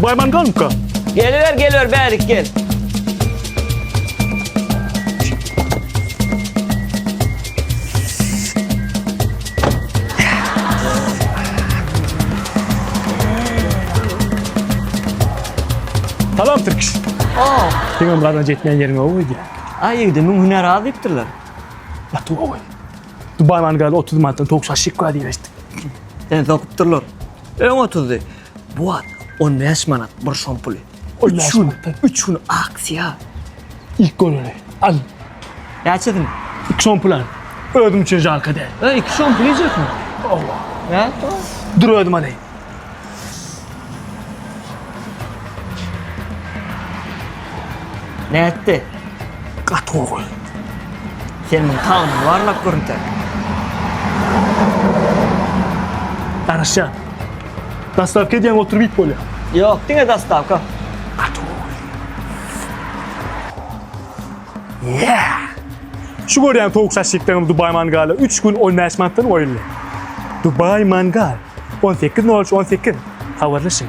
Dubaý mangalmyka? Geliber, geliber, bärik gel. Salam Türküş. Oo. Seňem gazanç etmeýän ýeriň ýok öýdýän. Aý ýigide müň hünär az diýipdirler. Gaty gowy. Dubaý mangaly 30 manatdan towuk şaşlyk bar diýip eşitdik. Seni sokupdyrlar. Öň otuzdy. Bu wagt 15 manat bir şom puly. 15 Üç gün, manatdan. üç gün aksiýa. Ilk göreni. Al. Näçesin? İki şom pulan. Özüm üçin žalka däl. E, iki şom pul iýjekmi? Allah. Ne? Dur özüm alayım. Nätdi? Gaty gowy. Sen muň tagamyny barlap görüntä. Garaşýan. Daslapky edýäň oturyp iýip bolýar. Ýok, diňe dastawka. Gaty gowy. Yeah! Şu görýän towuk şaşlykdan Dubai Mangala 3 gün 15 manatdan goýuldy. Dubai Mangal 18.03 18 habarlaşyň.